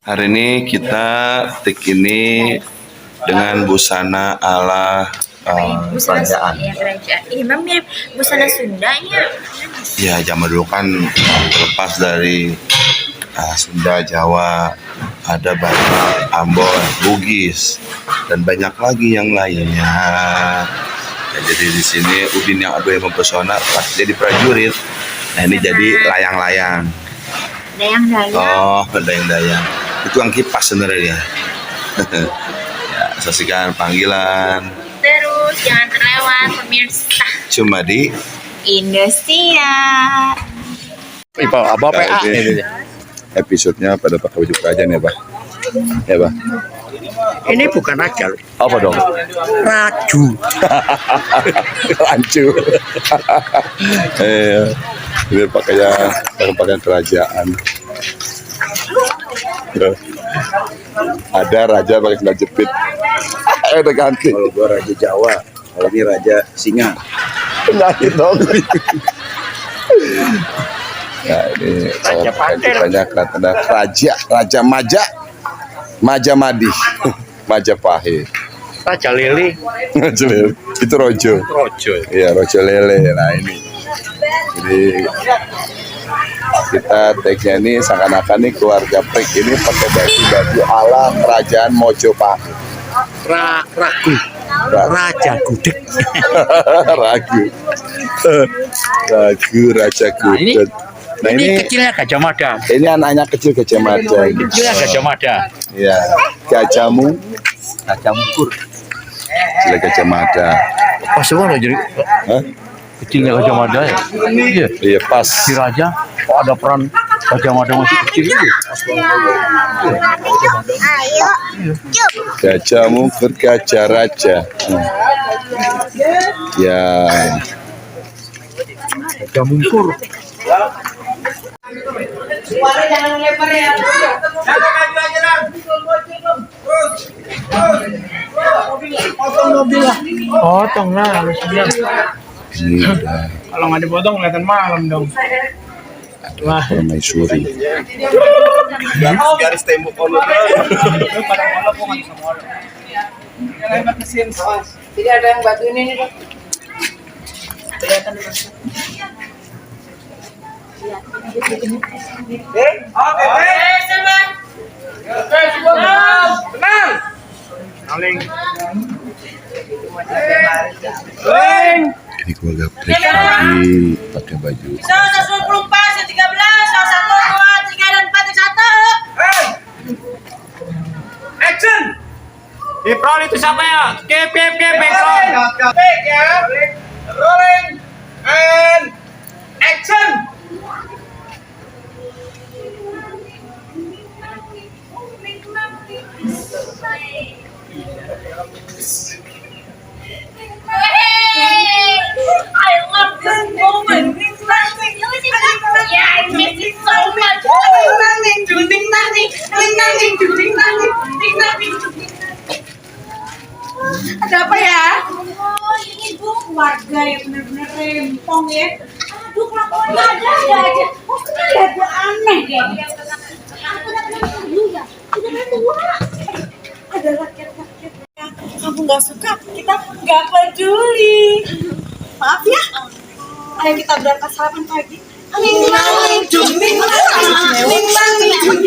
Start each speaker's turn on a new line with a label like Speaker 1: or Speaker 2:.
Speaker 1: Hari ini kita take ini dengan busana ala
Speaker 2: busana
Speaker 1: kerajaan.
Speaker 2: ya, kerajaan. Ini mah mirip busana Sundanya.
Speaker 1: Ya, zaman dulu kan terlepas dari Sunda, Jawa, ada Batak, Ambon, Bugis, dan banyak lagi yang lainnya. Ya, jadi di sini Udin yang aduh yang mempesona pas jadi prajurit. Nah ini jadi layang-layang.
Speaker 2: Dayang-dayang.
Speaker 1: Oh, dayang-dayang. Itu yang kipas sebenarnya. Ya, saksikan panggilan.
Speaker 2: Terus jangan terlewat pemirsa
Speaker 1: Cuma di
Speaker 2: Indosiar.
Speaker 3: Ipa, apa PA ini?
Speaker 1: episodenya pada pakai baju kerajaan ya, Pak. Ya, Pak.
Speaker 3: Ini bukan raja,
Speaker 1: Apa dong?
Speaker 3: raju.
Speaker 1: Lancu. Ini pakaian kerajaan. Ada raja pakai sandal jepit. Udah ganti.
Speaker 3: Kalau gua raja Jawa, kalau ini raja singa.
Speaker 1: Penyakit dong. Nah ini banyak tanda raja Majapahit, Majapahit.
Speaker 3: Raja Lele,
Speaker 1: Itu Rojo.
Speaker 3: Rojo.
Speaker 1: Iya, Rojo Lele. Nah ini, jadi kita tag-nya ini seakan-akan nih keluarga Prik ini pakai baju ala kerajaan Mojopahit.
Speaker 3: Ragu, raja gudeg.
Speaker 1: Raja Gudeg. Nah
Speaker 3: ini kecilnya Gajah Mada.
Speaker 1: ini anaknya kecil Gajah Mada.
Speaker 3: Kecilnya Gajah Mada.
Speaker 1: Iya, gajahmu,
Speaker 3: Gajah Mungkur.
Speaker 1: kecil Gajah Mada.
Speaker 3: Pas semua jadi
Speaker 1: Hah?
Speaker 3: kecilnya Gajah Mada ya. Iya.
Speaker 1: Iya pas.
Speaker 3: Si raja, oh ada peran Gajah Mada masih kecil itu.
Speaker 2: Ayo.
Speaker 1: Gajahmu bergajah raja. Ya,
Speaker 3: Gajah Mungkur.
Speaker 4: Suara jangan lebar ya. Jangan maju aja lah. Potong mobil lah.
Speaker 5: Potong lah harus bilang.
Speaker 1: ini udah
Speaker 5: Kalau nggak dipotong kelihatan malam dong. Wah,
Speaker 1: permaisuri.
Speaker 4: Garis tembok kolom. Jadi ada yang batu ini nih, Dok. Kelihatan di mana? Tenang.
Speaker 1: Ini keluarga Prik lagi pakai baju.
Speaker 4: 124, 13, 1, 2, 3, dan 4, 1. Action.
Speaker 5: Ipron itu siapa ya? Kep, Ipron.
Speaker 4: Take ya. Rolling and action.
Speaker 2: I love this moment. Yeah, I miss it so much.
Speaker 4: Ada apa ya?
Speaker 2: Oh, ini Bu, warga yang benar-benar rempong ya. Aduh, kelakuannya ada aja. Maksudnya ada aneh deh. Aku udah kenal dulu ya. Udah kan tua. Ada rakyat-rakyat yang kamu nggak suka, kita nggak peduli. Maaf ya. Ayo kita berangkat sarapan pagi. Ning mang dung ning mang ning mang ning dung.